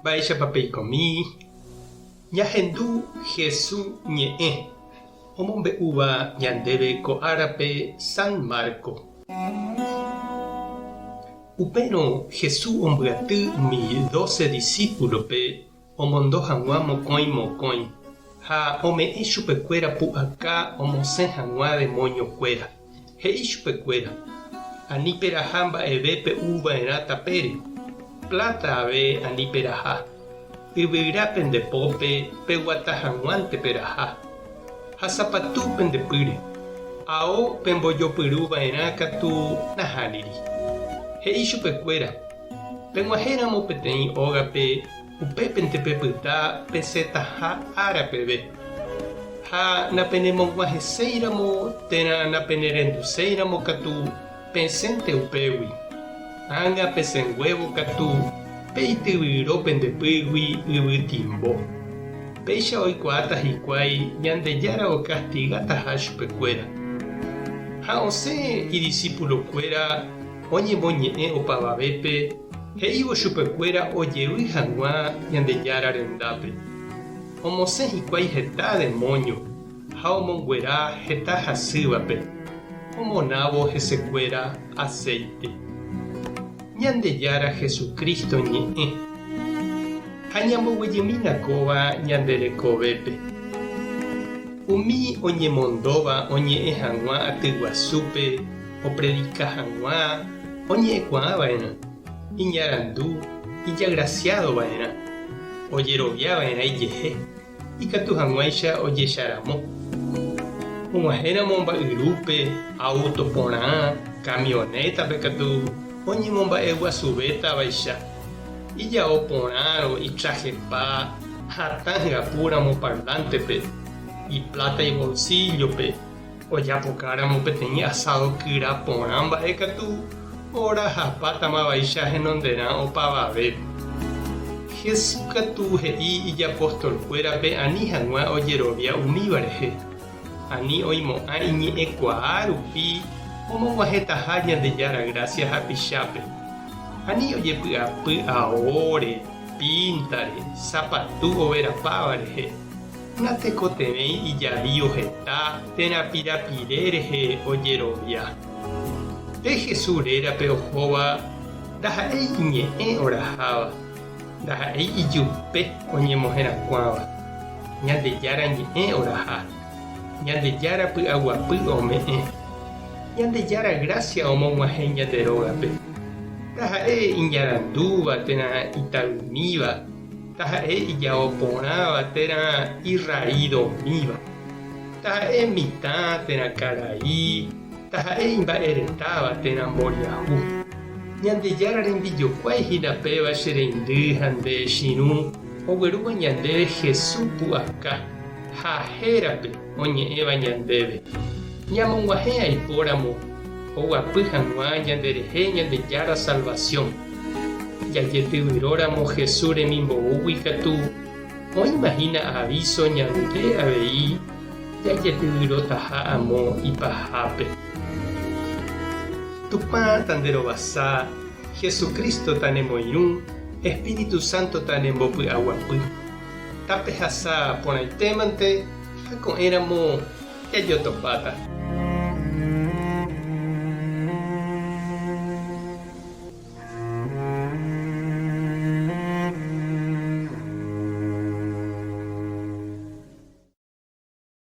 Mba'éichapa peikomi? Ñahendu Hesu ñe'ẽ omombe'úva ñandéve ko árape San Marco. Upérõ Hesu ombyaty umi dóse disípulope omondo hag̃ua mokõi mokõi, ha ome'ẽ chupekuéra pu'aka omosẽ hag̃ua demóñokuéra. He'i chupekuéra, Ani peraha mba'eve pe'u va'erã tapére, pláta ave ani peraha, yvyra pende pópe peguata hag̃uánte peraha, ha sapatu pende pýre, ao pembojopyru va'erã katu nahániri. He'i chupekuéra, Peg̃uahẽramo peteĩ ógape upépente pepyta pesẽtaha ára peve. Ha napenemog̃uahẽséiramo térã napenerenduséiramo katu pesẽnte upégui. Ág̃a pesẽnguévo katu pe ityvyro pende pýgui yvy timbo. Péicha oikuaáta hikuái Ñandejára okastigataha chupekuéra. Ha osẽ idisipulokuéra oñemoñe'ẽ opavavépe he'ívo chupekuéra ojevy hag̃ua Ñandejára rendápe. Omosẽ hikuái heta demóño ha omonguera heta hasývape, omonávo hesekuéra aséite. Ñandejára Jesucristo ñe'ẽ. Ha ñamboguejymína kóva ñande rekovépe. Umi oñemondóva oñe'ẽ hag̃ua atyguasúpe opredika hag̃ua oñe'ẽkuaa va'erã, iñarandu, ijagrasiádo va'erã, ojerovia va'erã ijehe, ikatu hag̃uáicha ojecharamo. Og̃uahẽramo mba'yrúpe, áuto porã, kamionétape katu oñemomba'eguasuvéta vaicha. Ijao porãrõ itrajepa hatã hyapúramo parlántepe, ipláta ivolsíllope, Ojapokáramo peteĩ asádo kyra porã mba'e katu orahapátama vaicha henonderã opavave. Jesús katu he'i ijapostolkuérape ani hag̃ua ojerovia umíva rehe, ani oimo'ã iñe'ẽkuaa rupi omog̃uahẽtaha Ñandejára grásia hapichápe. Ani ojepy'apy aóre, píntare, sapatu overapáva rehe. Natekotevẽi ijavío heta térã pirapire rehe ojerovia. Pe Jesús rérape ohóva ndaha'éi iñe'ẽ oraháva, ndaha'éi ijupe oñemoherakuãva. Ñandejára ñe'ẽ oraha, Ñandejára py'aguapy ome'ẽ, Ñandejára grásia omog̃uahẽ ñande rógape. Ndaha'e iñarandúva térã itavymíva. Taha'e ijao porãva térã irraídomíva, taha'e mitã térã karai, taha'e imba'eretáva térã mboriahu. Ñandejára rembijokuái hína péva che reindy ha nde chirũ oguerúva ñandéve Jesús pu'aka ha hérape oñe'ẽva ñandéve. Ñamog̃uahẽ aipóramo oguapy hag̃ua ñanderehe Ñandejára salvasión. Jajetyvyróramo Jesús remimboúgui katu, oĩma hína avíso ñande avei jajetyvyrotaha amo ipahápe. Tupã tanderovasa, Jesucristo tanemoirũ, Espíritu Santo tanembopy'aguapy. Tapehasa porãitémante ha ko'ẽramo jajotopáta.